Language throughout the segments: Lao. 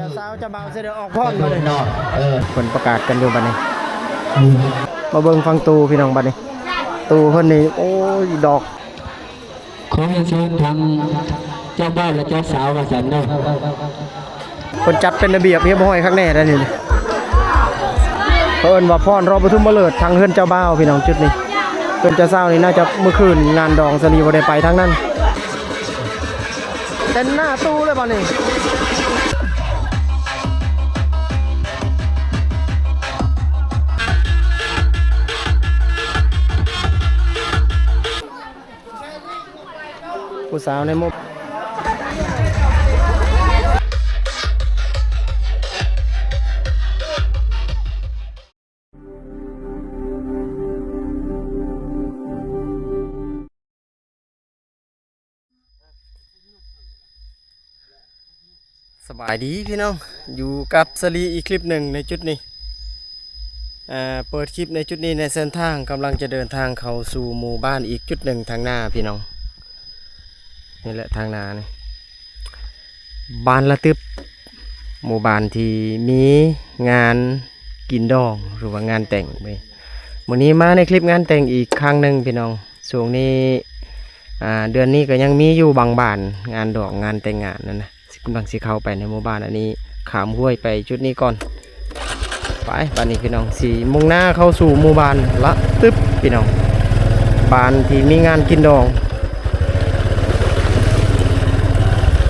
ເຈົ້າສາວເຈົ້າບ່າວຊິໄດ້ອອກພອນບັດນີ້ ເອີ ເພິ່ນປະກາດກັນຢູ່ບັດນີ້. ມາເບິ່ງຝັ່ງຕູ້ພີ່ນ້ອງບັດນີ້ ຕູ້ເພິ່ນນີ້ ໂອ້ຍ ດອກ ຂໍຮຽນເຊີນທາງເຈົ້າບ່າວ ແລະ ເຈົ້າສາວວ່າຊັ້ນເດີ. ເພິ່ນຈັດເປັນລະບຽບຮຽບຮ້ອຍຄັກແນ່ໄດ໋ນີ້. ເພິ່ນວ່າພອນລໍປະທຸມມະເລີດທາງເຮືອນເຈົ້າບ່າວພີ່ນ້ອງ. ຈຸດນີ້ເຮືອນເຈົ້າສາວນີ້ ໜ້າຈະມື້ຄືນງານດອງ ສາລີບໍ່ໄດ້ໄປທາງນັ້ນ. ເຕັມໜ້າຕູ້ເລີຍບັດນີ້. ຜູ້ສາວໃນໝູ່ ສະບາຍດີພີ່ນ້ອງ ຢູ່ກັບສາລີອີກຄລິບໜຶ່ງໃນຈຸດນີ້. ເອີ ເປີດຄລິບໃນຈຸດນີ້ ໃນເສັ້ນທາງກຳລັງຈະເດີນທາງເຂົ້າສູ່ໝູ່ບ້ານອີກຈຸດໜຶ່ງທາງໜ້າພີ່ນ້ອງ. ນີ້ແຫຼະທາງໜ້ານີ້ ບ້ານລະຕຶບ ໝູ່ບ້ານທີ່ມີງານກິນດອງ ຫຼືວ່າງານແຕ່ງເວີຍ. ມື້ນີ້ມາໃນຄລິບງານແຕ່ງອີກຄັ້ງໜຶ່ງພີ່ນ້ອງ. ຊ່ວງນີ້ ອ່າ ເດືອນນີ້ກໍຍັງມີຢູ່ບາງບ້ານ ງານດອງງານແຕ່ງງານນັ້ນນະ ຊິ ກຳລັງຊິເຂົ້າໄປໃນໝູ່ບ້ານ. ອັນນີ້ຂ້າມຫ້ວຍໄປຈຸດນີ້ກ່ອນ. ໄປ ບາດນີ້ພີ່ນ້ອງ ຊິມຸ່ງໜ້າເຂົ້າສູ່ໝູ່ບ້ານລະຕຶບພີ່ນ້ອງ ບ້ານທີ່ມີງານກິນດອງ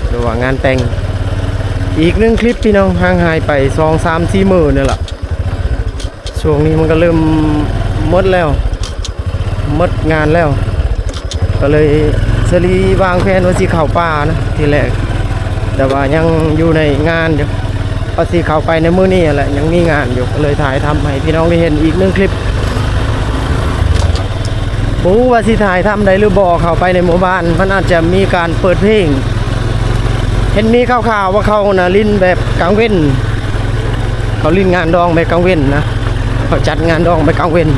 ຫຼືວ່າງານແຕ່ງ. ອີກໜຶ່ງຄລິບພີ່ນ້ອງ ຫ່າງຫາຍໄປສອງສາມສີ່ມື້ນີ້ລະ. ຊ່ວງນີ້ມັນກໍເລີ່ມໝົດແລ້ວ ໝົດງານແລ້ວ ກໍເລີຍ ສາລີວາງແຜນວ່າຊິເຂົ້າປ່ານະທີແລກ ແຕ່ວ່າຍັງຢູ່ໃນງານຢູ່ ວ່າຊິເຂົ້າໄປໃນມື້ນີ້ຫັ້ນແຫຼະ ຍັງມີງານຢູ່ ກໍເລີຍຖ່າຍທຳໃຫ້ພີ່ນ້ອງໄດ້ເຫັນອີກໜຶ່ງຄລິບ. ບໍ່ຮູ້ວ່າຊິຖ່າຍທຳໄດ້ຫຼືບໍ່ ເຂົ້າໄປໃນໝູ່ບ້ານ ມັນອາດຈະມີການເປີດເພງ. ເຫັນມີຂ່າວໆວ່າເຂົານະຫຼິ້ນແບບກາງເວັນ ເຂົາຫຼິ້ນງານດອງແບບກາງເວັນນະ ເຂົາຈັດງານດອງແບບກາງເວັນ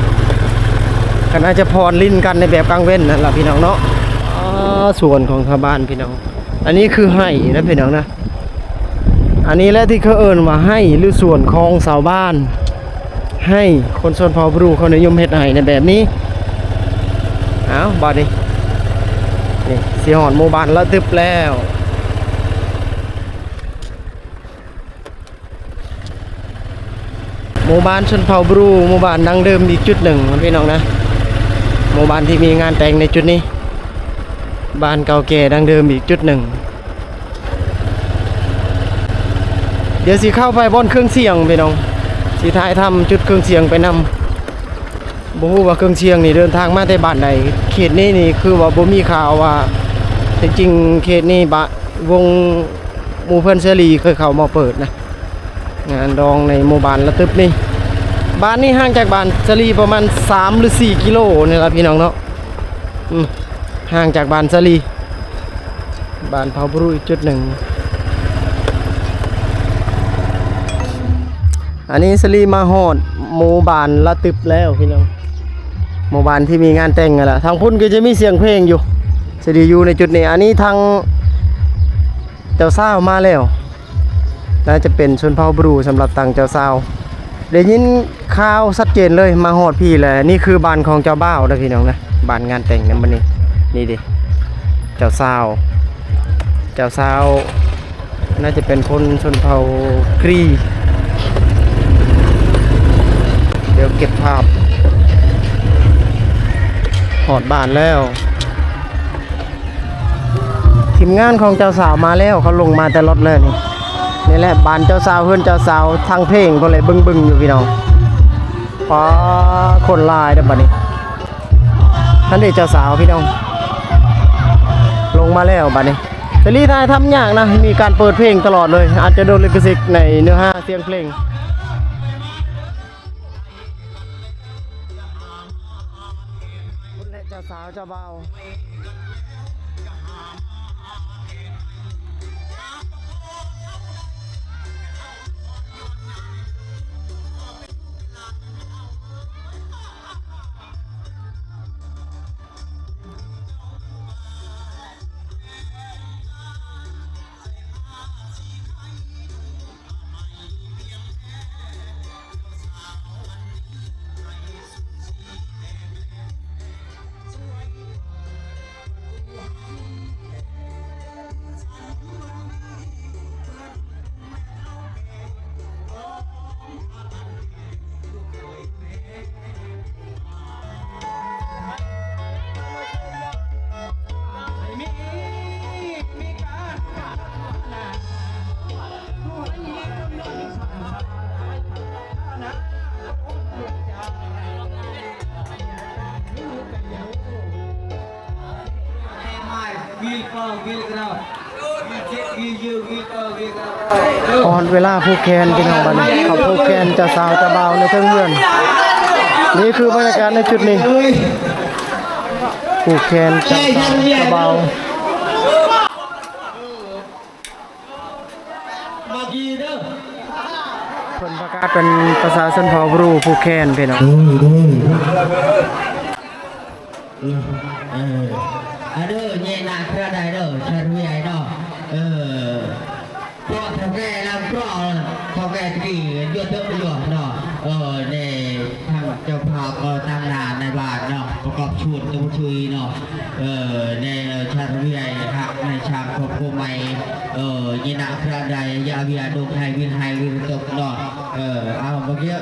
ກໍໜ້າຈະຜ່ອນຫຼິ້ນກັນໃນແບບກາງເວັນນັ້ນລະພີ່ນ້ອງເນາະ. ອ່າ ສວນຂອງຊາວບ້ານພີ່ນ້ອງ ອັນນີ້ຄືໄຮ່ນະພີ່ນ້ອງນະ. ອັນນີ້ແຫຼະທີ່ເຂົາເອີ້ນວ່າໄຮ່ ຫຼື ສວນຂອງຊາວບ້ານ. ໃຫ້ຄົນຊົນເຜົ່າບຣູເຂົານິຍົມເຮັດໄຮ່ໃນແບບນີ້. ອ້າວ ບາດນີ້ ນີ້ຊິຮອດໝູ່ບ້ານລະຕຶບແລ້ວ. ໝູ່ບ້ານຊົນເຜົ່າບຣູ ໝູ່ບ້ານດັ້ງເດີມອີກຈຸດໜຶ່ງນະພີ່ນ້ອງນະ. ໝູ່ບ້ານທີ່ມີງານແຕ່ງໃນຈຸດນີ້ ບ້ານເກົ່າແກ່ດັ້ງເດີມອີກຈຸດໜຶ່ງ. ດຽວຊິເຂົ້າໄປບ່ອນເຄື່ອງສຽງພີ່ນ້ອງ ຊິຖ່າຍທຳຈຸດເຄື່ອງສຽງໄປນຳ. ບໍ່ຮູ້ວ່າເຄື່ອງສຽງນີ້ເດີນທາງມາແຕ່ບ້ານໃດ. ເຂດນີ້ນີ້ຄືວ່າບໍ່ມີຂ່າວວ່າ ແທ້ຈິງເຂດນີ້ບະ ວົງໝູ່ເພື່ອນສາລີເຄີຍເຂົ້າມາເປີດນະ ງານດອງໃນໝູ່ບ້ານລະຕຶບນີ້. ບ້ານນີ້ຫ່າງຈາກບ້ານສາລີປະມານສາມຫຼືສີ່ກິໂລນີ້ລະພີ່ນ້ອງເນາະ. ອືມ ຫ່າງຈາກບ້ານສາລີ ບ້ານເຜົ່າບຣູອີກຈຸດໜຶ່ງ. ອັນນີ້ສາລີມາຮອດໝູ່ບ້ານລະຕຶບແລ້ວພີ່ນ້ອງ ໝູ່ບ້ານທີ່ມີງານແຕ່ງຫັ້ນລະ. ທາງພຸ້ນກໍຈະມີສຽງເພງຢູ່ ສາລີຢູ່ໃນຈຸດນີ້. ອັນນີ້ທາງເຈົ້າສາວມາແລ້ວ ໜ້າຈະເປັນຊົນເຜົ່າບຣູສຳລັບທາງເຈົ້າສາວ. ໄດ້ຍິນຂ່າວຊັດເຈນເລີຍ ມາຮອດພີ້ແລ້ວ. ນີ້ຄືບ້ານຂອງເຈົ້າບ່າວນະພີ່ນ້ອງນະ ບ້ານງານແຕ່ງໃນມື້ນີ້. ນີ້ເດ້ ເຈົ້າສາວ ເຈົ້າສາວໜ້າຈະເປັນຄົນຊົນເຜົ່າກຣີ. ດຽວເກັບພາບ ຮອດບ້ານແລ້ວ. ທີມງານຂອງເຈົ້າສາວມາແລ້ວ ເຂົາລົງມາແຕ່ລົດເລີຍນີ້. ນີ້ແຫຼະບ້ານເຈົ້າສາວ ເຮືອນເຈົ້າສາວ ທາງເພງພຸ້ນແຫຼະ ບຶງໆຢູ່ພີ່ນ້ອງ. ປ້າ ຄົນຫຼາຍເດ້ບາດນີ້. ຫັ້ນເດ້ເຈົ້າສາວພີ່ນ້ອງ ລົງມາແລ້ວບາດນີ້. ສາລີຖ່າຍທຳຍາກນະ ມີການເປີດເພງຕະຫຼອດເລີຍ ອາດຈະໂດນລິຂະສິດໃນເນື້ອຫາສຽງເພງ. ພຸ້ນແຫຼະເຈົ້າສາວເຈົ້າບ່າວ. ຮອດເວລາຜູກແຂນພີ່ນ້ອງ ບັດນີ້ເຂົາຜູກແຂນເຈົ້າສາວເຈົ້າບ່າວໃນເທິງເຮືອນ. ນີ້ຄືບັນຍາກາດໃນຈຸດນີ້ ຜູກແຂນເຈົ້າສາວເຈົ້າບ່າວ. ເພິ່ນປະກາດເປັນພາສາຊົນເຜົ່າບຣູ ຜູກແຂນພີ່ນ້ອງ. ເອີ ເອີ ອາເດີ ເຍນາເຄືອໃດເດີ ເຊີນເວີຍເນາະ. ເອີ ພວກເຖົ້າແກ່ລຳເກາະ ເຖົ້າແກ່ຕະກີ້ ຍວດເຖິກຍວດເນາະ. ເອີ ໃນທາງເຈົ້າພາບກໍຕາງໜ້າໃນບ້ານເນາະ ປະກອບສູນຕົວຊ່ວຍເນາະ. ເອີ ໃນເຊີນເວີຍຮັກໃນຊາງຄອບຄົວໃໝ່ ເອີ ເຍນາເຄືອໃດ ຢາວຽດົງໄຮວິນໄຮວິນຕົກເນາະ. ເອີ ເອົາ ບໍ່ກ່ຽວ.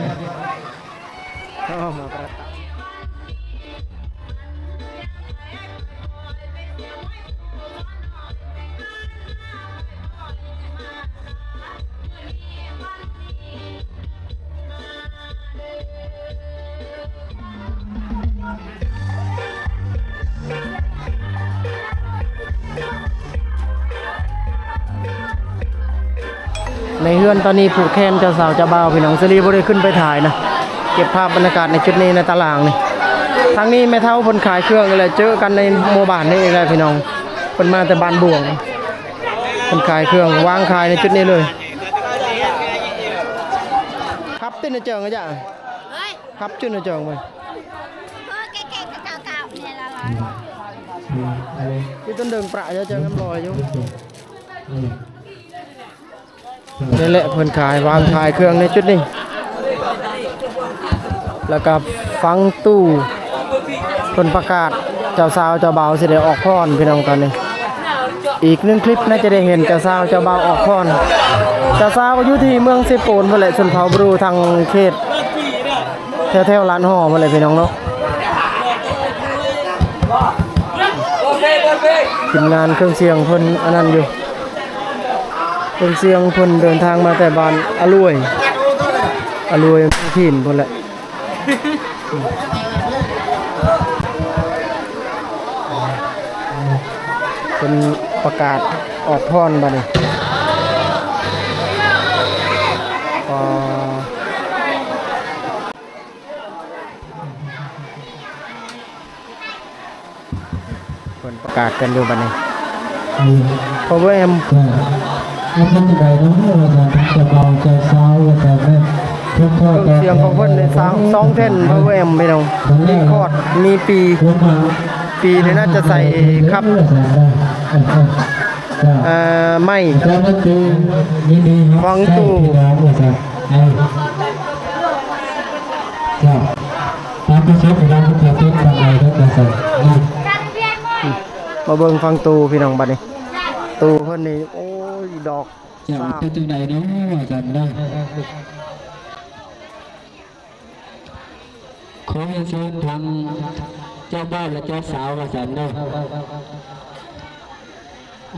ໃນເຮືອນຕອນນີ້ຜູກແຂນເຈົ້າສາວເຈົ້າບ່າວ ພີ່ນ້ອງ. ສາລີບໍ່ໄດ້ຂຶ້ນໄປຖ່າຍນະ ເກັບພາບບັນຍາກາດໃນຈຸດນີ້ ໃນຕະຫຼາງນີ້. ທາງນີ້ແມ່ເຖົ້າເພິ່ນຂາຍເຄື່ອງ ແລ້ວເຈີກັນໃນໝູ່ບ້ານນີ້ອີກແລ້ວ ພີ່ນ້ອງ. ເພິ່ນມາແຕ່ບ້ານບວງ ເພິ່ນຂາຍເຄື່ອງ ວາງຂາຍໃນຈຸດນີ້ເລີຍ. ຂັບຕິນະເຈີງອະຈະ ເຮີ້ຍ ຂັບຈຸນະເຈີງໄປ ເອີ ເກັ່ງໆ ເກົ່າໆ ນີ້ລະ ມີຕົ້ນເດິງປະເຈີງ ງາມລອຍຢູ່. ນີ້ແຫຼະ ເພິ່ນຂາຍ ວາງຂາຍເຄື່ອງໃນຈຸດນີ້ ແລ້ວກໍຟັງຕູ້ ເພິ່ນປະກາດເຈົ້າສາວເຈົ້າບ່າວຊິໄດ້ອອກພອນ ພີ່ນ້ອງ. ຕອນນີ້ອີກໜຶ່ງຄລິບ ໜ້າຈະໄດ້ເຫັນເຈົ້າສາວເຈົ້າບ່າວອອກພອນ. ເຈົ້າສາວກໍຢູ່ທີ່ເມືອງເຊໂປນພຸ້ນແຫຼະ ຊົນເຜົ່າບຣູ ທາງເຂດແຖວໆລາດຫໍ່ພຸ້ນແຫຼະ ພີ່ນ້ອງເນາະ. ທີມງານເຄື່ອງສຽງເພິ່ນອັນນັ້ນຢູ່ ເຄື່ອງສຽງເພິ່ນເດີນທາງມາແຕ່ບ້ານອາລວຍ ອາລວຍ ເມືອງພີນພຸ້ນແຫຼະ. ເພິ່ນປະກາດອອກພອນບັດນີ້ ເພິ່ນປະກາດກັນຢູ່ບັດນີ້ ພາວເວີແອັມ ເອີ ເປັນຈັ່ງໃດເນາະ ວ່າຊັ້ນ ທາງເຈົ້າບ່າວເຈົ້າສາວ ວ່າຊັ້ນເນາະ. ເຄື່ອງສຽງຂອງເພິ່ນນີ້ ສອງ ສອງແທ່ນ ພາວເວີແອັມ ພີ່ນ້ອງ ຣີຄອດ ມີປີ ປີນີ້ໜ້າຈະໃສ່ຄັບ ເອີ ໄມ້ ຟັງຕູ້ ມາເບິ່ງຟັງຕູ້ພີ່ນ້ອງບັດນີ້ ຕູ້ເພິ່ນນີ້ ໂອ້ຍ ດອກ ເຈົ້າ ເປັນຈັ່ງໃດເນາະ ວ່າຊັ້ນເນາະ. ຂໍຮຽນເຊີນທາງເຈົ້າບ່າວ ແລະ ເຈົ້າສາວ ວ່າຊັ້ນເນາະ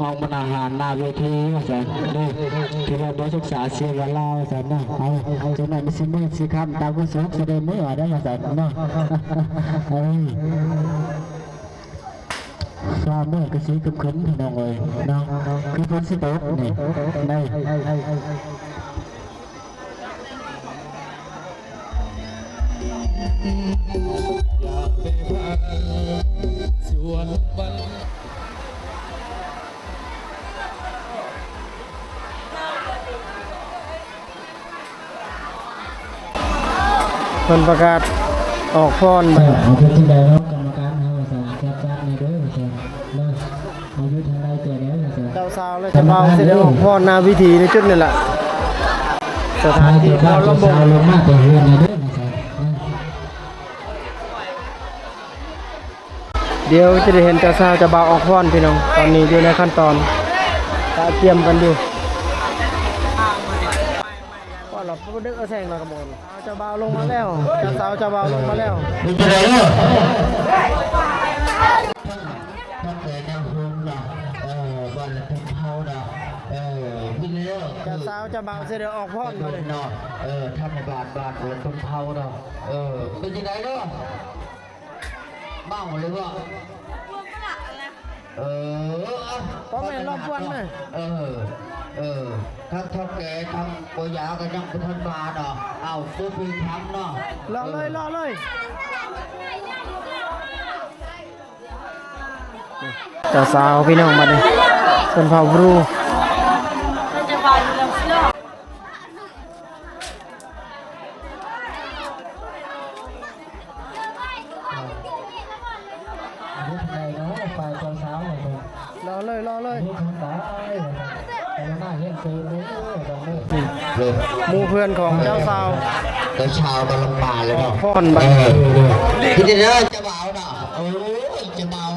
ອອກມານັ່ງຫາໜ້າເວທີ ວ່າຊັ້ນເນາະ. ຖືວ່າບໍ່ສົກສາເສຍເວລາ ວ່າຊັ້ນເນາະ. ເອົາ ເອົາ ເອົາ ຈັ່ງໃດມັນຊິມືດຊິຄ່ຳ ຕ່າງຄົນສຸກຊິໄດ້ເມືອໄດ້ ວ່າຊັ້ນເນາະ. ເອີ ຟ້າມືດກໍສີຄຶ້ມໆ ພີ່ນ້ອງເອີຍເນາະ ຄືຝົນຊິຕົກນີ້ ໃນ ເພິ່ນປະກາດອອກພອນບັດນີ້ ເອົາເປັນຈັ່ງໃດເນາະ ກຳມະການເຮົາວ່າຊັ້ນ ຈັດ ຈັດແດ່ເດີວ່າຊັ້ນເນາະ. ເຈົ້າສາວ ແລະ ເຈົ້າບ່າວຊິໄດ້ອອກພອນໜ້າເວທີໃນຈຸດນີ້ແຫຼະ ສະຖານທີ່ເຂົາລຳວົງ ດຽວຈະໄດ້ເຫັນເຈົ້າສາວເຈົ້າບ່າວອອກພອນພີ່ນ້ອງ. ຕອນນີ້ຢູ່ໃນຂັ້ນຕອນກະກຽມກັນຢູ່. ວ່າລະບໍ່ໄດ້ເອົາແສງລະກະໝົນ ເຈົ້າບ່າວລົງມາແລ້ວ ເຈົ້າສາວເຈົ້າບ່າວລົງມາແລ້ວ. ເປັນຈັ່ງໃດເນາະ ທັງແຕ່ແນວໂຮມເນາະ ເອີ ບ້ານລະຊົນເຜົ່າເນາະ ເອີ ເປັນແລ້ວ ເຈົ້າສາວເຈົ້າບ່າວຊິໄດ້ອອກພອນເນາະ ເອີ ທັງໃນບ້ານ ບ້ານລະຊົນເຜົ່າເນາະ ເອີ ເປັນຈັ່ງໃດເນາະ ເມົາຫຼືບໍ່? ເອີ ບໍ່ແມ່ນລອບກວນເລີຍ. ເອີ ເອີ ທາງເຖົ້າແກ່ທາງພໍ່ຢາກໍຍັງບໍ່ທັນມາເນາະ. ເອົາ ບໍ່ເປັນຫຍັງເນາະ ເລາະເລີຍ ເອີ ເລາະເລີຍ. ເຈົ້າສາວພີ່ນ້ອງ ບັດນີ້ຊົນເຜົ່າບຣູ. ລໍເລີຍ ລໍເລີຍ. ນີ້ ໝູ່ເພື່ອນຂອງເຈົ້າສາວ ເຈົ້າສາວກຳລັງມາແລ້ວເນາະ. ພ້ອມບັດ ເອີ ເດີ ເຈົ້າບ່າວເນາະ. ໂອ້ຍ ເຈົ້າບ່າວ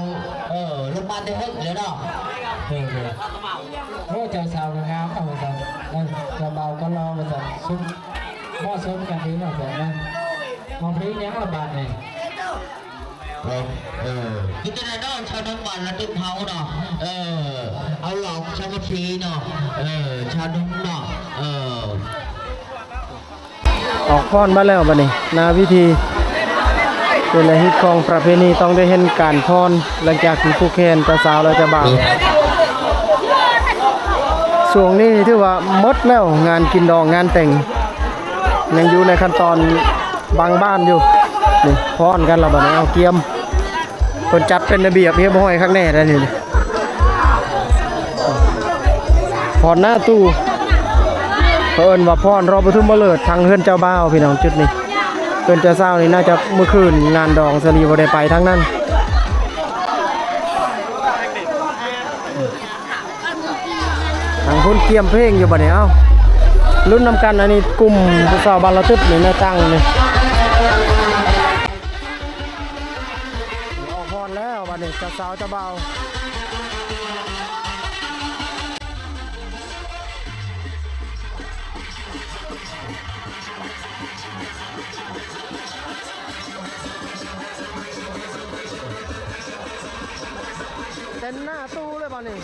ເອີ ລົງມາແຕ່ເທິງແລ້ວເນາະ. ໂອ້ ເຈົ້າສາວງາມເນາະ ວ່າຊັ້ນ. ເອີ ເຈົ້າບ່າວກໍຫຼໍ່ ວ່າຊັ້ນ. ສົມ ເໝາະສົມກັນດີເນາະ ວ່າຊັ້ນເນາະ. ມາເພງຫຍັງລະບາດນີ້? ເອີ ເອີ ເປັນຈັ່ງໃດເນາະ ຊາວດົງບ້ານລະຕຶບເຮົາເນາະ. ເອີ ເອົາຫຼອກສາມັກຄີເນາະ. ເອີ ຊາວດົງເນາະ. ເອີ ອອກຟ້ອນມາແລ້ວບັດນີ້ ໜ້າເວທີ. ເປັນລະຮີດຄອງປະເພນີ ຕ້ອງໄດ້ເຫັນການຟ້ອນ ຫຼັງຈາກທີ່ຜູກແຂນເຈົ້າສາວ ແລະ ເຈົ້າບ່າວ. ຊ່ວງນີ້ຖືວ່າໝົດແລ້ວ ງານກິນດອງງານແຕ່ງ ຍັງຢູ່ໃນຂັ້ນຕອນບາງບ້ານຢູ່. ນີ້ຟ້ອນກັນລະບັດນີ້. ເອົາ ກຽມ ເພິ່ນຈັດເປັນລະບຽບຮຽບຮ້ອຍຄັກແນ່ໄດ໋ນີ້. ຟ້ອນໜ້າຕູ້ ເຂົາເອີ້ນວ່າຟ້ອນຮອບປະທຸມມະເລີດ ທາງເຮືອນເຈົ້າບ່າວພີ່ນ້ອງ. ຈຸດນີ້ ເຮືອນເຈົ້າສາວນີ້ ໜ້າຈະມື້ຄືນງານດອງ ສາລີບໍ່ໄດ້ໄປທາງນັ້ນ. ທາງພຸ້ນກຽມເພງຢູ່ບັດນີ້. ເອົ້າ ລຸ້ນນຳກັນ. ອັນນີ້ກຸ່ມຜູ້ສາວບ້ານລະຕຶບນີ້ ແນວຕັ້ງນີ້. ອອກຟ້ອນແລ້ວບັດນີ້ ເຈົ້າສາວເຈົ້າບ່າວ. ເຕັມໜ້າຕູ້ເລີຍບາດນີ້.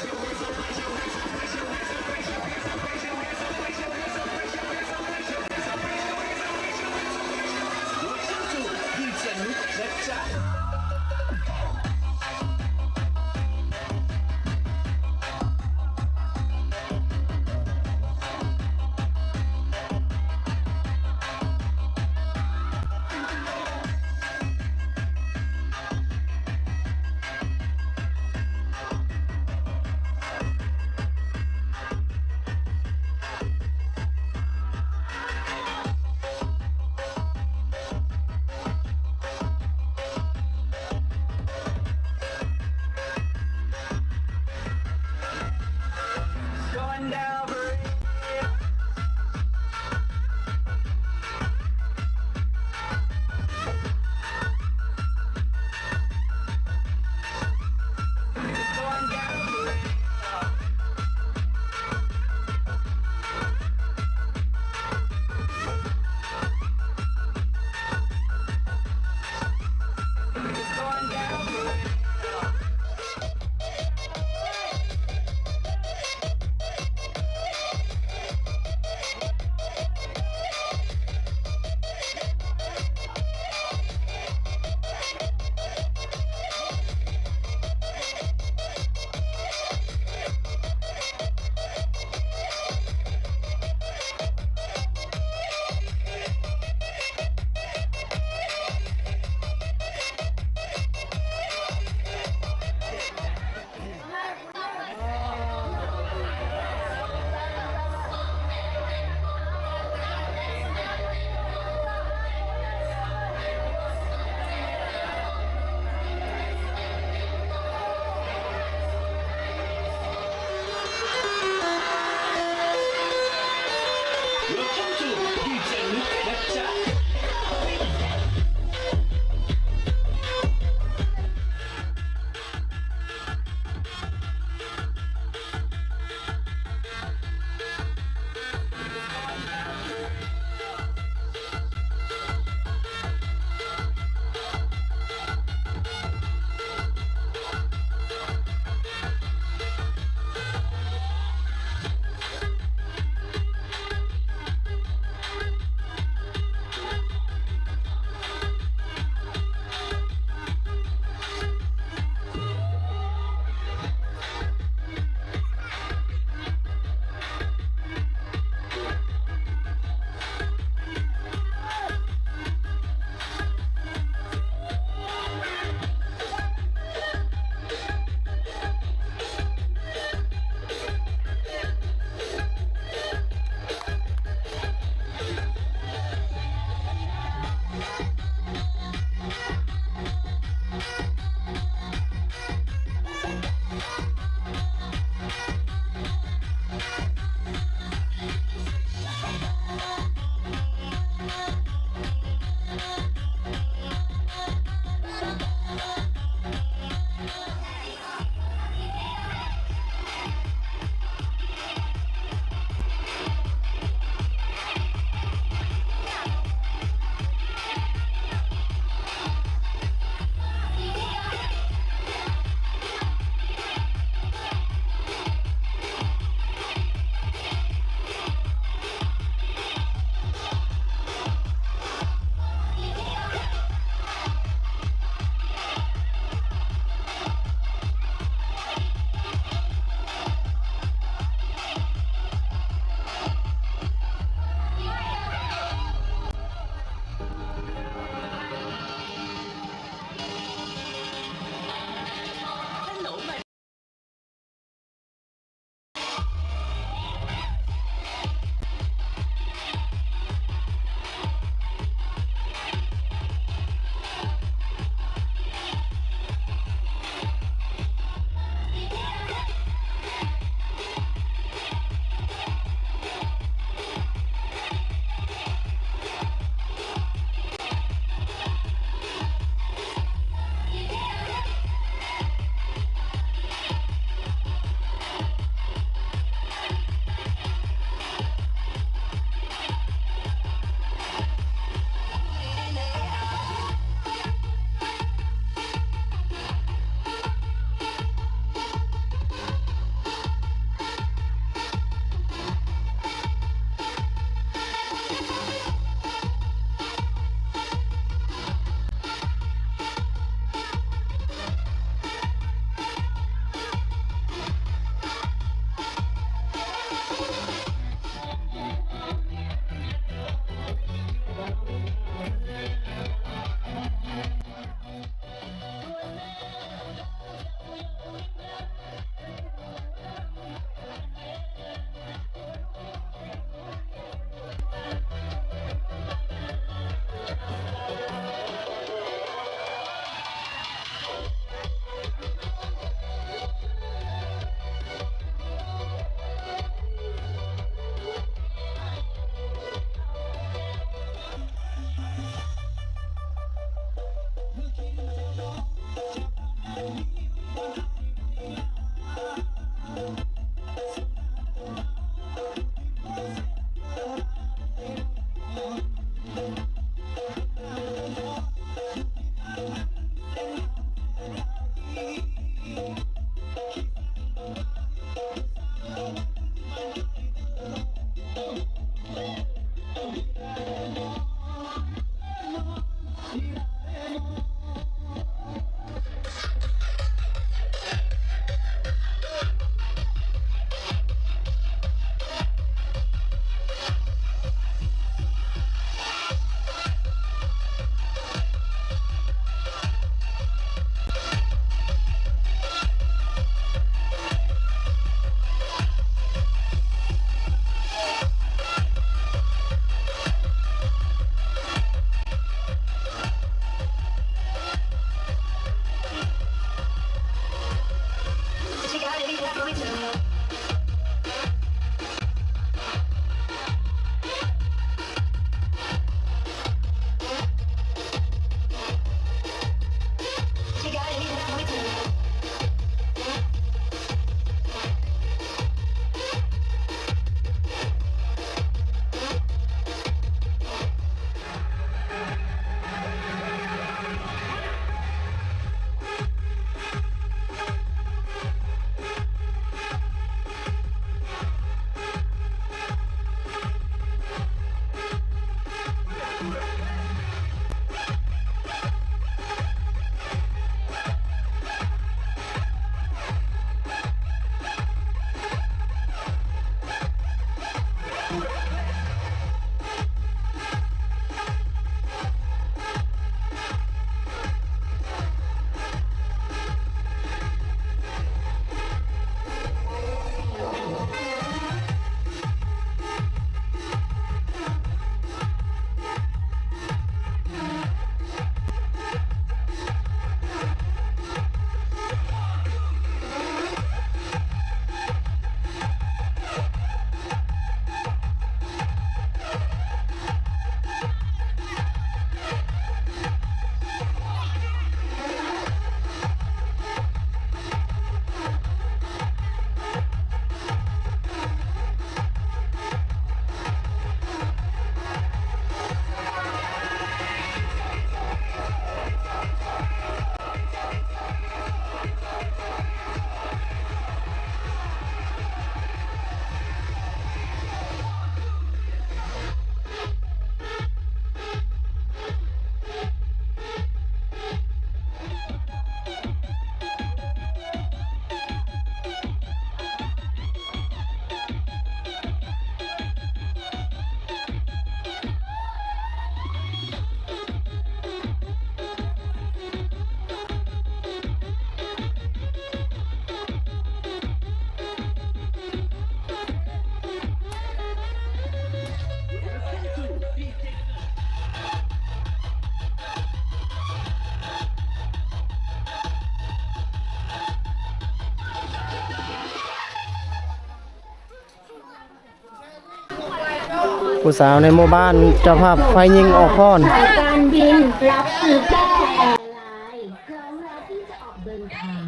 ຜູ້ສາວໃນໝູ່ບ້ານ ເຈົ້າພາບຝ່າຍຍິງອອກພ້ອນ. ການບິນລັບຊື້ແກ້ແອລາຍ ພ້ອມແລ້ວທີ່ຈະອອກເດີນທາງ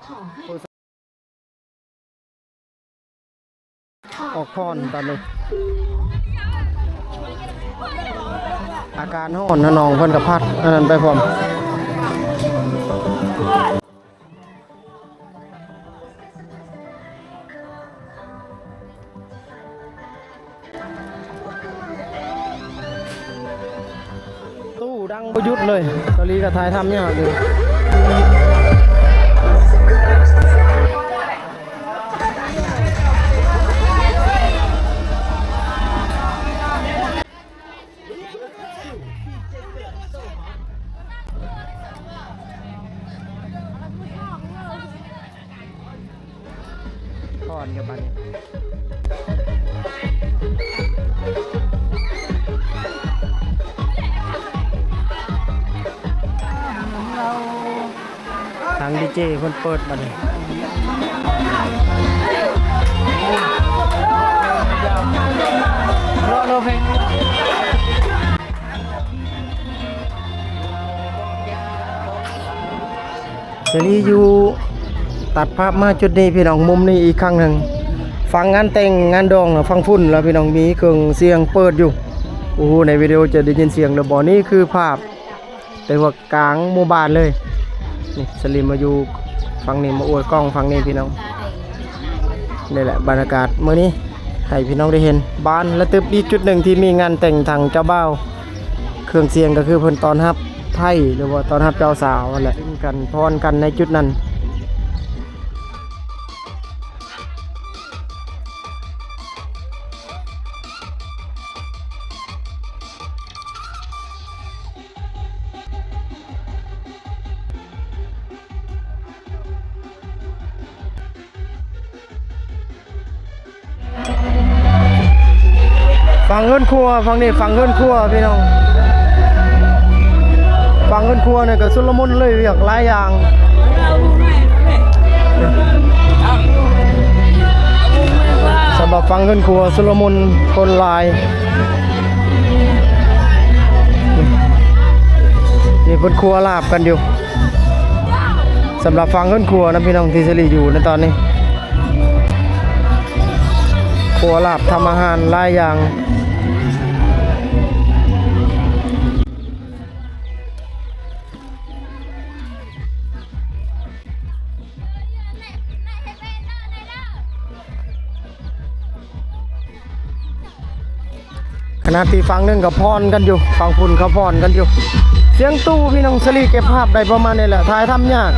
ຂໍໃຫ້ ອອກພ້ອນຕອນນີ້ ອາກາດຮ້ອນນະ ນ້ອງເພິ່ນກໍພັດອັນນັ້ນໄປພ້ອມ. ຕູ້ດັງບໍ່ຢຸດເລີຍ ສາລີກໍຖ່າຍທຳຍາກຢູ່. ທາງດີເຈເພິ່ນເປີດບັດນີ້ ເພາະເນາະເພງ ສາລີຢູ່ ຕັດພາບມາຈຸດນີ້ພີ່ນ້ອງ ມຸມນີ້ອີກຄັ້ງໜຶ່ງ ຝັ່ງງານແຕ່ງງານດອງນະ ຝັ່ງພຸ້ນລະພີ່ນ້ອງ ມີເຄື່ອງສຽງເປີດຢູ່. ບໍ່ຮູ້ໃນວິດີໂອຈະໄດ້ຍິນສຽງຫຼືບໍ່. ນີ້ຄືພາບ ແຕ່ວ່າກາງໝູ່ບ້ານເລີຍ. ນີ້ສາລີມາຢູ່ຝັ່ງນີ້ ມາອວດກ້ອງຝັ່ງນີ້ພີ່ນ້ອງ. ນີ້ແຫຼະບັນຍາກາດມື້ນີ້ ໃຫ້ພີ່ນ້ອງໄດ້ເຫັນ ບານລະຕຶບອີກຈຸດໜຶ່ງທີ່ມີງານແຕ່ງທາງເຈົ້າບ່າວ. ເຄື່ອງສຽງກໍຄືເພິ່ນຕ້ອນຮັບໄພ້ ຫຼືວ່າຕ້ອນຮັບເຈົ້າສາວຫັ້ນແຫຼະ ຫຼິ້ນກັນຟ້ອນກັນໃນຈຸດນັ້ນ. ຝັ່ງເຮືອນຄົວ ຝັ່ງນີ້ຝັ່ງເຮືອນຄົວພີ່ນ້ອງ ຝັ່ງເຮືອນຄົວນີ້ກໍຊຸນລະມຸນເລີຍ ວຽກຫຼາຍຢ່າງ. ສຳລັບຝັ່ງເຮືອນຄົວຊຸນລະມຸນຄົນຫຼາຍ. ນີ້ເພິ່ນຄົວລາບກັນຢູ່ ສຳລັບຝັ່ງເຮືອນຄົວນະພີ່ນ້ອງ ທີ່ສາລີຢູ່ໃນຕອນນີ້ ຄົວລາບທຳອາຫານຫຼາຍຢ່າງ. ຂະນະທີ່ຝັ່ງໜຶ່ງກໍຟ້ອນກັນຢູ່ ຝັ່ງພຸ້ນເຂົາຟ້ອນກັນຢູ່. ສຽງຕູ້ພີ່ນ້ອງ ສາລີເກັບພາບໄດ້ປະມານນີ້ແຫຼະ ຖ່າຍທຳຍາກ.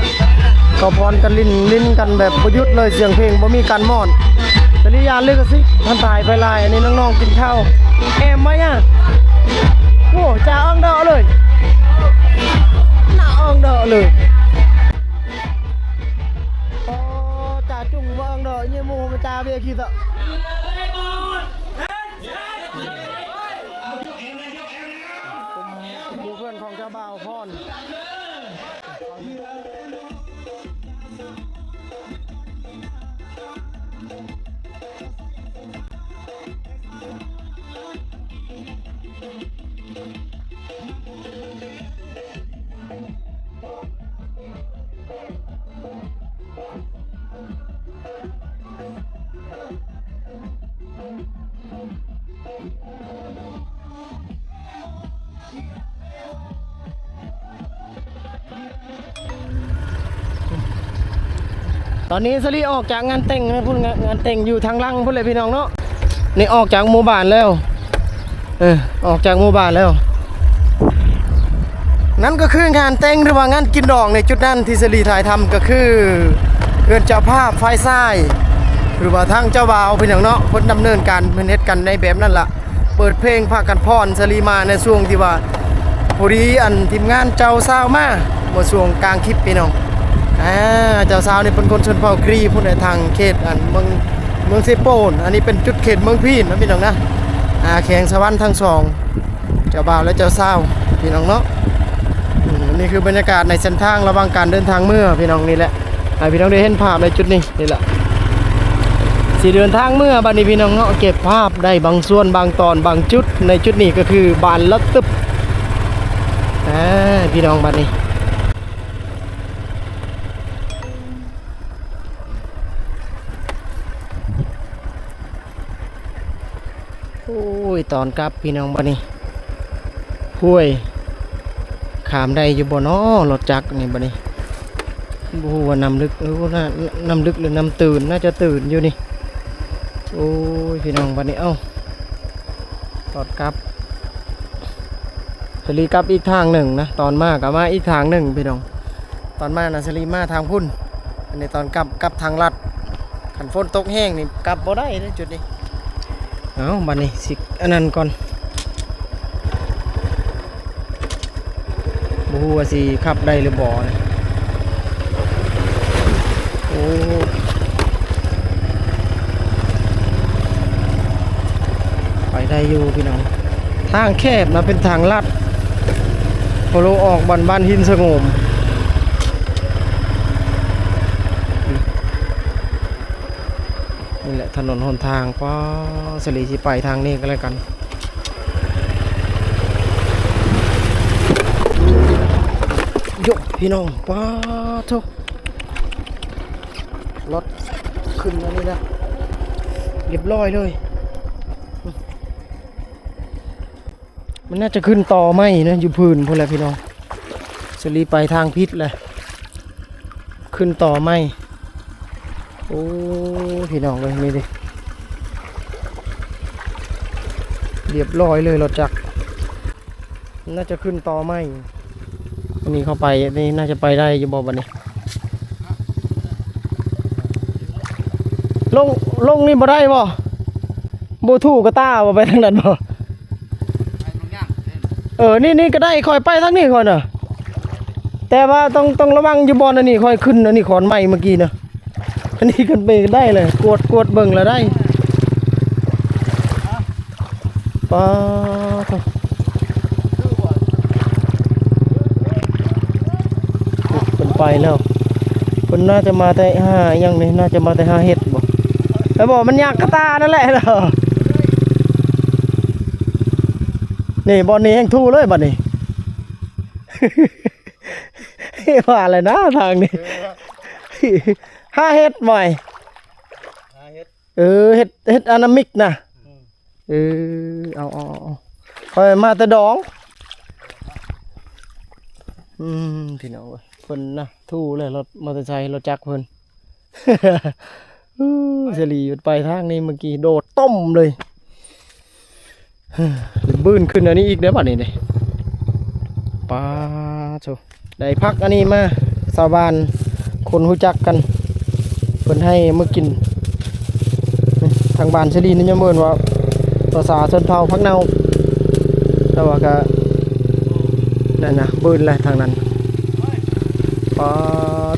ເຂົາຟ້ອນກັນ ຫຼິ້ນ ຫຼິ້ນກັນແບບບໍ່ຢຸດເລີຍ ສຽງເພງບໍ່ມີການມ້ອນ. ສາລີຢ້ານລິຂະສິດ ທ່ານຖ່າຍໄປຫຼາຍ. ອັນນີ້ນ້ອງໆກິນເຂົ້າ ແອມມາຍາ ໂອ້ ຈາອອງເດາະເລີຍ ໜ້າອອງເດາະເລີຍ. ໂອ້ ຈາຈຸງມາອອງເດາະ ເຍໂມມາຈາເວຄີຕະ. ໝູ່ເພື່ອນຂອງເຈົ້າບ່າວພອນ. ຕອນນີ້ສາລີອອກຈາກງານແຕ່ງນະພຸ້ນ ງານແຕ່ງຢູ່ທາງຫຼັງພຸ້ນແຫຼະພີ່ນ້ອງເນາະ. ນີ້ອອກຈາກໝູ່ບ້ານແລ້ວ ເອີ ອອກຈາກໝູ່ບ້ານແລ້ວ. ນັ້ນກໍຄືງານແຕ່ງ ຫຼືວ່າງານກິນດອງໃນຈຸດນັ້ນທີ່ສາລີຖ່າຍທຳ ກໍຄືເຮືອນເຈົ້າພາບຝ່າຍຊາຍ ຫຼືວ່າທາງເຈົ້າບ່າວພີ່ນ້ອງເນາະ ເພິ່ນດຳເນີນການ ເພິ່ນເຮັດກັນໃນແບບນັ້ນລະ. ເປີດເພງພາກັນຟ້ອນ ສາລີມາໃນຊ່ວງທີ່ວ່າ ພໍດີອັນທີມງານເຈົ້າສາວມາ ເມື່ອຊ່ວງກາງຄລິບພີ່ນ້ອງ. ອ່າ ເຈົ້າສາວນີ້ເປັນຄົນຊົນເຜົ່າກຣີພຸ້ນແຫຼະ ທາງເຂດອັນເມືອງ ເມືອງເຊໂປນ. ອັນນີ້ເປັນຈຸດເຂດເມືອງພີນນະພີ່ນ້ອງນະ ອ່າ ແຂວງສະຫວັນທັງສອງ ເຈົ້າບ່າວ ແລະ ເຈົ້າສາວ ພີ່ນ້ອງເນາະ. ອືມ ນີ້ຄືບັນຍາກາດໃນເສັ້ນທາງລະຫວ່າງການເດີນທາງເມືອພີ່ນ້ອງ. ນີ້ແຫຼະ ໃຫ້ພີ່ນ້ອງໄດ້ເຫັນພາບໃນຈຸດນີ້ ນີ້ແຫຼະ ສ ຊິເດີນທາງເມືອບັດນີ້ພີ່ນ້ອງເນາະ, ເກັບພາບໄດ້ບາງສ່ວນບາງຕອນບາງຈຸດ. ໃນຈຸດນີ້ກໍຄືບ້ານລະຕຶບ ອ່າ ພີ່ນ້ອງ ບັດນີ້ ໂອ້ຍ ຕອນກັບພີ່ນ້ອງ ບັດນີ້ ຫ້ວຍ ຂ້າມໄດ້ຢູ່ບໍ່ນໍ ລົດຈັກນີ້ ບັດນີ້ ບໍ່ຮູ້ວ່ານ້ຳລຶກ ເອີ ນ້ຳ ນ້ຳລຶກ ຫຼື ນ້ຳຕື້ນ? ໜ້າຈະຕື້ນຢູ່ນີ້. ໂອ້ຍ ພີ່ນ້ອງ ບັດນີ້ ເອົ້າ ຕອນກັບ ສາລີກັບອີກທາງໜຶ່ງນະ, ຕອນມາກໍມາອີກທາງໜຶ່ງພີ່ນ້ອງ. ຕອນມານະ ສາລີມາທາງພຸ້ນ, ອັນນີ້ຕອນກັບ ກັບທາງລັດ. ຄັນຝົນຕົກແຮງນີ້ ກັບບໍ່ໄດ້ເດ້ຈຸດນີ້. ເອົ້າ ບັດນີ້ຊິອັນນັ້ນກ່ອນ, ບໍ່ຮູ້ວ່າຊິຂັບໄດ້ຫຼືບໍ່ນະ. ໂອ້ ໄປໄດ້ຢູ່ພີ່ນ້ອງ, ທາງແຄບນະ ເປັນທາງລັດ ໂພໂລ ອອກບ້ານ ບ້ານຫີນສະໂຫງມ. ນີ້ແຫຼະຖະໜົນຫົນທາງ. ປ້າ ສາລີຊິໄປທາງນີ້ກໍແລ້ວກັນ. ໂຢ ພີ່ນ້ອງ ປ້າໂທ້ ລົດຂຶ້ນອັນນີ້ນະ ລຽບຮ້ອຍເລີຍ. ມັນໜ້າຈະຂຶ້ນຕໍໄມ້ນະ ຢູ່ພື້ນພຸ້ນແຫຼະພີ່ນ້ອງ. ສາລີໄປທາງຜິດແຫຼະ ຂຶ້ນຕໍໄມ້. ໂອ້ ພີ່ນ້ອງເອີຍ ນີ້ເດ້ ລຽບຮ້ອຍເລີຍ ລົດຈັກ ໜ້າຈະຂຶ້ນຕໍໄມ້. ອັນນີ້ເຂົ້າໄປ ອັນນີ້ໜ້າຈະໄປໄດ້ຢູ່ບໍ່ບັດນີ້? ລົງ ລົງນີ້ບໍ່ໄດ້ບໍ່? ບໍ່ຖືກກະຕ່າບໍ່ ໄປທາງນັ້ນບໍ່? ເອີ ນີ້ ນີ້ກໍໄດ້ ຂ້ອຍໄປທາງນີ້ຂ້ອຍນະ, ແຕ່ວ່າຕ້ອງ ຕ້ອງລະວັງຢູ່ບ່ອນອັນນີ້ ຂ້ອຍຂຶ້ນອັນນີ້ ຂອນໄມ້ເມື່ອກີ້ນະ. ອັນນີ້ຂຶ້ນໄປໄດ້ເລີຍ ກວດ ກວດເບິ່ງລະໄດ້. ປ້າໂທ້ ເພິ່ນໄປແລ້ວ, ເພິ່ນໜ້າຈະມາແຕ່ຫາຫຍັງນີ້ ໜ້າຈະມາແຕ່ຫາເຫັດບໍ່ ແລ້ວບໍ່? ມັນຍາກກະຕ່ານັ້ນແຫຼະ. ນີ້ ບ່ອນນີ້ແຮ່ງທູເລີຍບັດນີ້. ວ່າແລ້ວນະທາງນີ້ ຫາເຫັດໃໝ່ ຫາເຫັດ ເອີ ເຫັດ ເຫັດອານາມິກນະ. ອືມ ເອີ ເອົາ ເອົາ ເອົາ ຂ້ອຍມາແຕ່ດອງ. ອືມ ພີ່ນ້ອງເອີຍ ເພິ່ນນະ ທູແລ້ວ ລົດມໍເຕີໄຊ ລົດຈັກເພິ່ນ. ອູ້ ສາລີຢຸດໄປທາງນີ້ ເມື່ອກີ້ໂດດຕົມເລີຍ. ບືນຂຶ້ນອັນນີ້ອີກເດ້ ບັດນີ້ເດ້. ປາໂທ້ ໄດ້ຜັກອັນນີ້ມາ ຊາວບ້ານຄົນຮູ້ຈັກກັນ ເພິ່ນໃຫ້ມາກິນ. ທາງບ້ານສາລີນີ້ຍັງເອີ້ນວ່າ ພາສາຊົນເຜົ່າ ຜັກເນົ່າ, ແຕ່ວ່າກະນັ້ນນະ ບືນແຫຼະທາງນັ້ນ. ປາ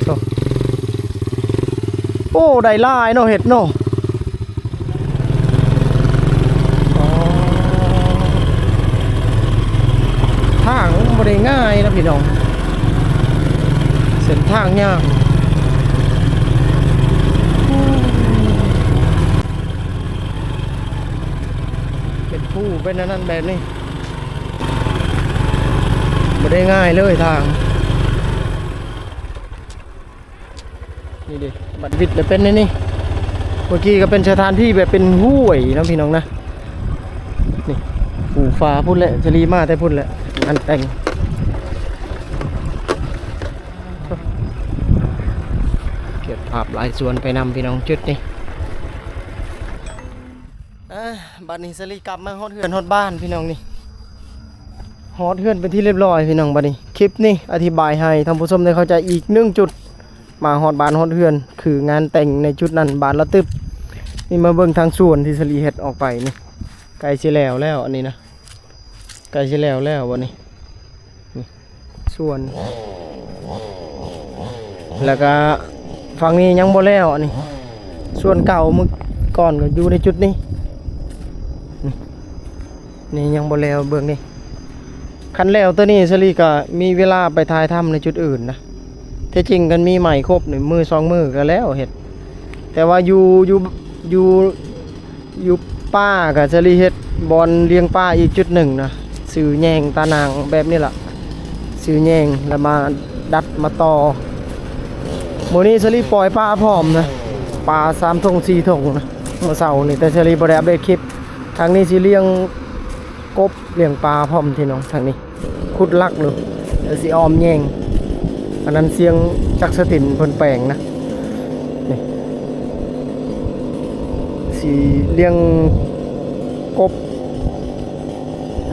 ໂທ້ ໂອ້ ໄດ້ຫຼາຍເນາະ ເຫັດເນາະ. ອໍ ທາງບໍ່ໄດ້ງ່າຍນະພີ່ນ້ອງ, ເສັ້ນທາງຍາກ ເປັນພູເປັນອັນນັ້ນແບບນີ້ ບໍ່ໄດ້ງ່າຍເລີຍທາງ. ນີ້ເດ້ ບັດວິດແລ້ວເປັນແນວນີ້, ເມື່ອກີ້ກໍເປັນສະຖານທີ່ແບບເປັນຫ້ວຍເນາະພີ່ນ້ອງນະ. ນີ້ ປູຝາພຸ້ນແຫຼະ ສາລີມາແຕ່ພຸ້ນແຫຼະ ງານແຕ່ງ. ເກັບພາບຫຼາຍສ່ວນໄປນຳພີ່ນ້ອງ ຈຸດນີ້. ອ່າ ບັດນີ້ສາລີກັບມາຮອດເຮືອນຮອດບ້ານພີ່ນ້ອງນີ້, ຮອດເຮືອນເປັນທີ່ລຽບຮ້ອຍພີ່ນ້ອງ. ບັດນີ້ຄລິບນີ້ອະທິບາຍໃຫ້ທ່ານຜູ້ຊົມໄດ້ເຂົ້າໃຈອີກໜຶ່ງຈຸດ, ມາຮອດບ້ານຮອດເຮືອນ ຄືງານແຕ່ງໃນຈຸດນັ້ນ ບ້ານລະຕຶບ. ນີ້ມາເບິ່ງທາງສວນທີ່ສາລີເຮັດອອກໄປນີ້ ໃກ້ຊິແລ້ວແລ້ວ ອັນນີ້ນະ ໃກ້ຊິແລ້ວແລ້ວບັດນີ້. ນີ້ ສວນ ແລ້ວກະຝັ່ງນີ້ຍັງບໍ່ແລ້ວ. ອັນນີ້ສວນເກົ່າ ມື້ກ່ອນກໍຢູ່ໃນຈຸດນີ້. ນີ້ ນີ້ຍັງບໍ່ແລ້ວ ເບິ່ງນີ້. ຄັນແລ້ວໂຕນີ້ ສາລີກໍມີເວລາໄປຖ່າຍທຳໃນຈຸດອື່ນນະ. ແທ້ຈິງຄັນມີໄມ້ຄົບນີ້ ມື້ສອງມື້ກໍແລ້ວເຮັດ, ແຕ່ວ່າຢູ່ ຢູ່ ຢູ່ ຢູ່ປ່າກະສາລີເຮັດບ່ອນລ້ຽງປາອີກຈຸດໜຶ່ງນະ ຊື່ແຍງຕານາງແບບນີ້ລະ ຊື່ແຍງ ແລ້ວມາດັດມາຕໍ່. ມື້ນີ້ສາລີປ່ອຍປາພ້ອມນະ ປາສາມຖົງສີ່ຖົງນະ ມື້ເຊົ້ານີ້ ແຕ່ສາລີບໍ່ໄດ້ອັບເດດຄລິບ. ທາງນີ້ຊິລ້ຽງກົບລ້ຽງປາພ້ອມພີ່ນ້ອງ ທາງນີ້ ຂຸດຫຼັກຢູ່ ແລ້ວຊິອ້ອມແຍງ. ອັນນັ້ນສຽງຈັກສະຕິນເພິ່ນແປງນະ ນີ້ ຊິລ້ຽງກົບ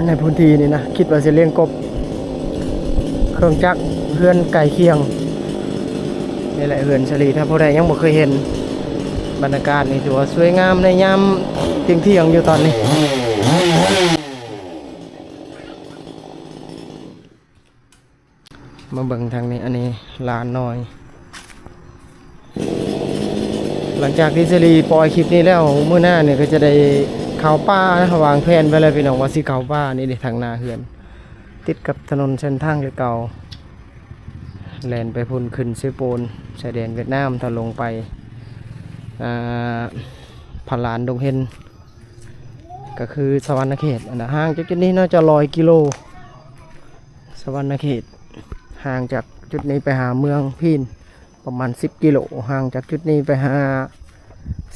ໃນພື້ນທີ່ນີ້ນະ ຄິດວ່າຊິລ້ຽງກົບ. ເຄື່ອງຈັກເຮືອນໃກ້ຄຽງ ນີ້ແຫຼະເຮືອນສາລີ ຖ້າຜູ້ໃດຍັງບໍ່ເຄີຍເຫັນ ບັນຍາກາດນີ້ຖືວ່າສວຍງາມໃນຍາມທ່ຽງໆຢູ່ຕອນນີ້. ມາເບິ່ງທາງນີ້ ອັນນີ້ລານນ້ອຍ. ຫຼັງຈາກທີ່ສາລີປ່ອຍຄລິບນີ້ແລ້ວ ມື້ໜ້ານີ້ກໍຈະໄດ້ເຂົ້າປ່ານະ ວາງແຜນໄວ້ແລ້ວພີ່ນ້ອງ ວ່າຊິເຂົ້າປ່າ. ນີ້ເດ້ ທາງໜ້າເຮືອນ ຕິດກັບຖະໜົນເສັ້ນທາງເກົ່າ ແລ່ນໄປພຸ້ນ ຂຶ້ນເຊໂປນ ຊາຍແດນຫວຽດນາມ ຖ້າລົງໄປ ອ່າ ພະລານດົງເຮັນ ກໍຄືສະຫວັນນະເຂດ. ອັນນ່າ ຫ່າງຈາກຈຸດນີ້ໜ້າຈະຮ້ອຍກິໂລ ສະຫວັນນະເຂດ ຫ່າງຈາກຈຸດນີ້ໄປຫາເມືອງພີນປະມານສິບກິໂລ ຫ່າງຈາກຈຸດນີ້ໄປຫາ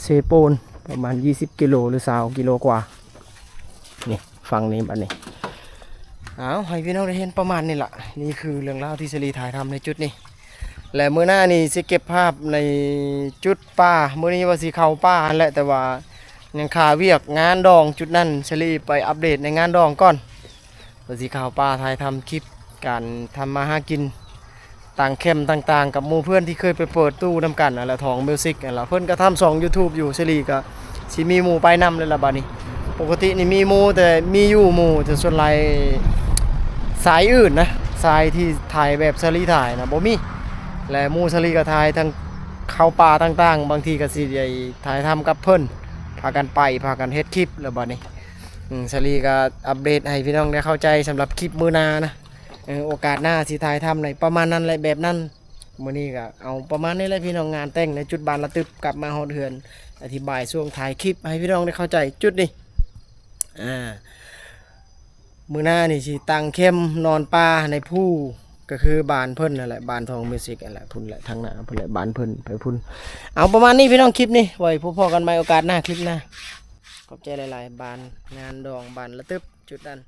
ເຊໂປນປະມານຊາວກິໂລ ຫຼື ຊາວກິໂລກວ່າ. ນີ້ ຝັ່ງນີ້ບັດນີ້ ເອົາ ໃຫ້ພີ່ນ້ອງໄດ້ເຫັນປະມານນີ້ລະ. ນີ້ຄືເລື່ອງລາວທີ່ສາລີຖ່າຍທຳໃນຈຸດນີ້ ແລະ ມື້ໜ້ານີ້ຊິເກັບພາບໃນຈຸດປ່າ. ມື້ນີ້ວ່າຊິເຂົ້າປ່າຫັ້ນແຫຼະ ແຕ່ວ່າຍັງຄາວຽກງານດອງຈຸດນັ້ນ ສາລີໄປອັບເດດໃນງານດອງກ່ອນ ວ່າຊິເຂົ້າປ່າຖ່າຍທຳຄລິບການທຳມາຫາກິນ ຕັ້ງແຄມຕ່າງໆ ກັບໝູ່ເພື່ອນທີ່ເຄີຍໄປເປີດຕູ້ນຳກັນຫັ້ນແຫຼະ ທອງມິວສິກຫັ້ນລະ. ເພິ່ນກໍທຳຊ່ອງຢູທູບຢູ່ ສາລີກໍຊິມີໝູ່ໄປນຳແລ້ວລະບາດນີ້. ປົກກະຕິນີ້ມີໝູ່ ແຕ່ມີຢູ່ໝູ່ ແຕ່ສ່ວນຫຼາຍສາຍອື່ນນະ ສາຍທີ່ຖ່າຍແບບສາລີຖ່າຍນະບໍ່ມີ ແລະ ໝູ່ສາລີກໍຖ່າຍທັງເຂົ້າປ່າຕ່າງໆ ບາງທີກໍຊິໄດ້ຖ່າຍທຳກັບເພິ່ນ ພາກັນໄປ ພາກັນເຮັດຄລິບແລ້ວບາດນີ້. ອືມ ສາລີກໍອັບເດດໃຫ້ພີ່ນ້ອງໄດ້ເຂົ້າໃຈສຳລັບຄລິບມື້ໜ້ານະ. ເອີ ໂອກາດໜ້າຊິຖ່າຍທຳໃນປະມານນັ້ນແຫຼະ ແບບນັ້ນ. ມື້ນີ້ກໍເອົາປະມານນີ້ແຫຼະພີ່ນ້ອງ ງານແຕ່ງໃນຈຸດບ້ານລະຕຶບ. ກັບມາຮອດເຮືອນ ອະທິບາຍຊ່ວງທ້າຍຄລິບໃຫ້ພີ່ນ້ອງໄດ້ເຂົ້າໃຈຈຸດນີ້. ອ່າ ມື້ໜ້ານີ້ຊິຕັ້ງແຄມນອນປ່າໃນພູ ກໍຄືບ້ານເພິ່ນນັ້ນແຫຼະ ບ້ານທອງມິວສິກນັ້ນແຫຼະ ພຸ້ນແຫຼະ ທາງໜ້າພຸ້ນແຫຼະ ບ້ານເພິ່ນໄປພຸ້ນ. ເອົາປະມານນີ້ພີ່ນ້ອງ ຄລິບນີ້ ໄວ້ພົບພໍ້ກັນໃໝ່ໂອກາດໜ້າ ຄລິບໜ້າ. ຂອບໃຈຫຼາຍໆ ບ້ານງານດອງ ບ້ານລະຕຶບ ຈຸດນັ້ນ.